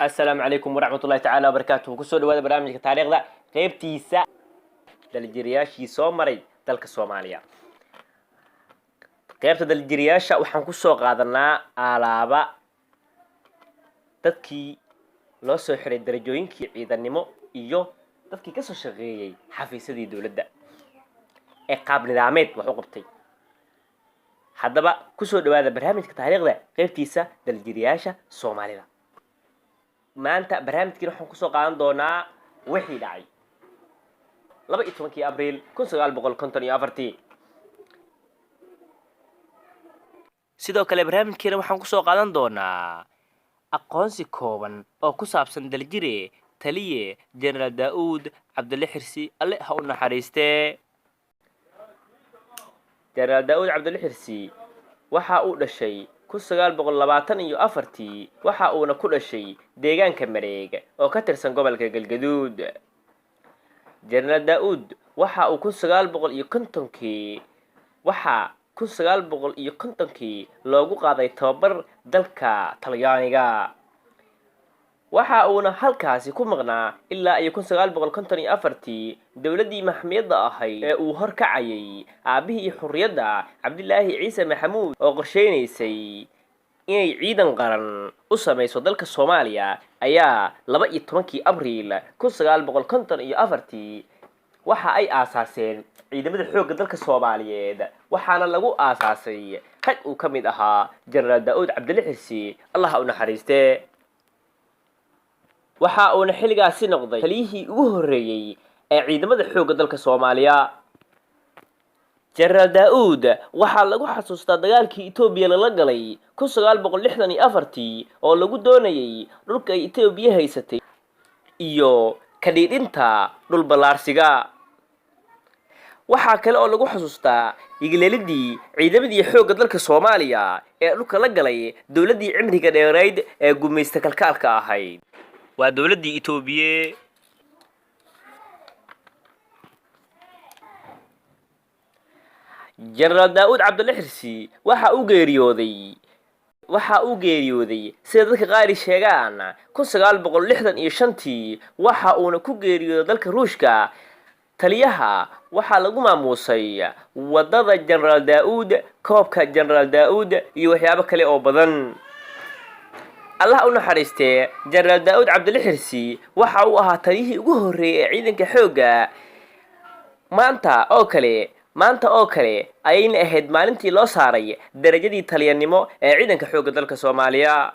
Asalaamu calaykum waraxmatullahi tacaala wabarakaatuhu. Kusoo dhawaada barnaamijka taariikhda, qeybtiisa daljiriyaashii soo maray dalka Soomaaliya. Qeybta daljiriyaasha waxaan kusoo qaadanaa alaaba dadkii loo soo xiray darajooyinkii ciidannimo iyo dadkii kasoo shaqeeyey xafiisyadii dowladda ee qaab nidaameed wax u qabtay. Haddaba kusoo dhawaada barnaamijka taariikhda, qeybtiisa daljiriyaasha Soomaalida. Maanta barnaamijkiina waxaan kusoo qaadan doonaa wixii dhacay 12-kii Abriil 1954. Sidoo kale barnaamijkeena waxaan kusoo qaadan doonaa aqoonsi kooban oo ku saabsan daljire taliye Jenaraal Daa-uud Cabdille Xirsi, alle ha u naxariistee. Jenaraal Daa-uud Cabdille Xirsi waxa uu dhashay 1924-tii, waxa uuna ku dhashay deegaanka Mareeg oo ka tirsan gobolka Galgaduud. Jenaraal Daa-uud waxa uu 1950-kii, waxaa 1950-kii loogu qaaday tababar dalka Talyaaniga, waxa uuna halkaasi ku maqnaa ilaa iyo 1954-tii. Dowladdii maxmiyadda ahayd ee uu horkacayay aabihii xurriyadda Cabdilaahi Ciise Maxamuud oo qorsheynaysay inay ciidan qaran u sameyso dalka Soomaaliya ayaa 12-kii Abriil 1954-tii waxa ay aasaaseen ciidamada xoogga dalka Soomaaliyeed, waxaana lagu aasaasay rag uu ka mid ahaa Jenaraal Daa-uud Cabdille Xirsi, allah u naxariistee. Waxa uuna xilligaasi noqday taliyihii ugu horreeyey ee ciidamada xoogga dalka Soomaaliya. Jenaraal Daa-uud waxaa lagu xasuustaa dagaalkii Etoobiya lala galay 1964-tii oo lagu doonayay dhulka ay Etoobiya haysatay iyo kadhiidhinta dhul ballaarsiga. Waxaa kale oo lagu xasuustaa yigleelidii ciidamadii xoogga dalka Soomaaliya ee dhulka la galay dowladdii cimriga dheerayd ee gumaysta kalkaalka ahayd, waa dowladdii Etoobiye. Jenaraal Daa-uud Cabdille Xirsi waxa uu geeriyooday, sida dadka qaari sheegaan, 1965-tii, waxa uuna ku geeriyooday dalka Ruushka. Taliyaha waxaa lagu maamuusay wadada Jenaraal Daa-uud, koobka Jenaraal Daa-uud iyo waxyaabo kale oo badan. Allah u naxariistee, Jenaraal Daa-uud Cabdille Xirsi waxa uu ahaa taliyihii ugu horreeyey ee ciidanka xoogga. Maanta oo kale, ayayna ahayd maalintii loo saaray darajadii taliyanimo ee ciidanka xoogga dalka Soomaaliya.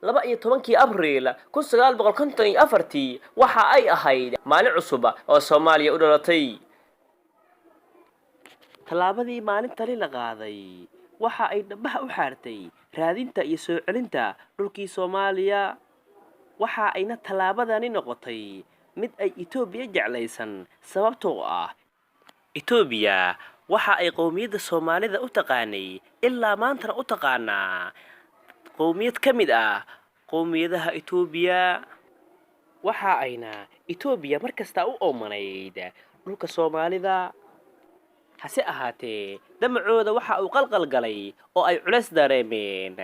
12-kii Abriil 1954-tii waxa ay ahayd maalin cusub oo Soomaaliya u dhalatay. Tallaabadii maalintani la qaaday waxa ay dhabaha u xaartay raadinta iyo soo celinta dhulkii Soomaaliya, waxa ayna tallaabadani noqotay mid ay Etoobiya jeclaysan, sababtoo ah Etoobiya waxa ay qowmiyadda Soomaalida u taqaanay, ilaa maantana u taqaanaa, qowmiyad ka mid ah qowmiyadaha Etoobiya. Waxa ayna Etoobiya mar kasta u oomanayd dhulka Soomaalida. Hase ahaatee damacooda waxa uu qalqal galay oo ay culays dareemeen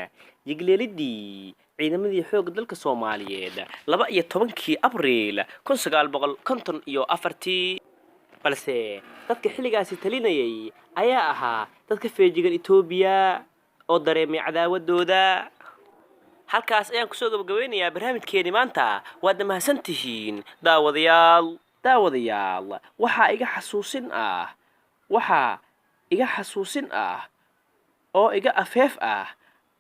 yigleelidii ciidamadii xoogga dalka Soomaaliyeed 12-kii Abriil 1954-tii. Balse dadka xilligaasi talinayay ayaa ahaa dad ka feejigan Etoobiya oo dareemay cadaawadooda. Halkaas ayaan kusoo gabagabeynayaa barnaamijkeeni maanta. Waadna mahadsan tihiin daawadayaal. Daawadayaal, waxaa iga xasuusin ah, oo iga afeef ah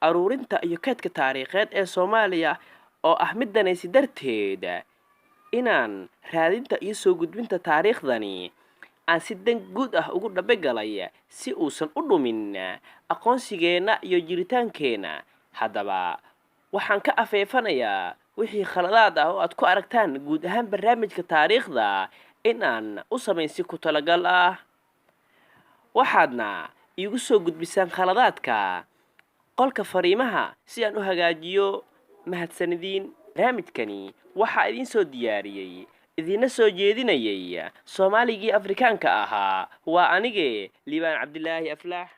aruurinta iyo keedka taariikheed ee Soomaaliya oo ah mid danaysi darteed inaan raadinta iyo soo gudbinta taariikhdani aan si dan guud ah ugu dhabe galay si uusan u dhumin aqoonsigeenna iyo jiritaankeenna. Haddaba waxaan ka afeefanayaa wixii khaladaad ah oo aad ku aragtaan guud ahaan barnaamijka taariikhda in aan u samayn si ku talagal ah. Waxaadna iigu soo gudbisaan khaladaadka qolka fariimaha si aan u hagaajiyo. Mahadsanidin. Barnaamijkani waxaa idiin soo diyaariyey, idiinna soo jeedinayay Soomaaligii Afrikaanka ahaa, waa anige Liibaan Cabdilaahi Aflaax.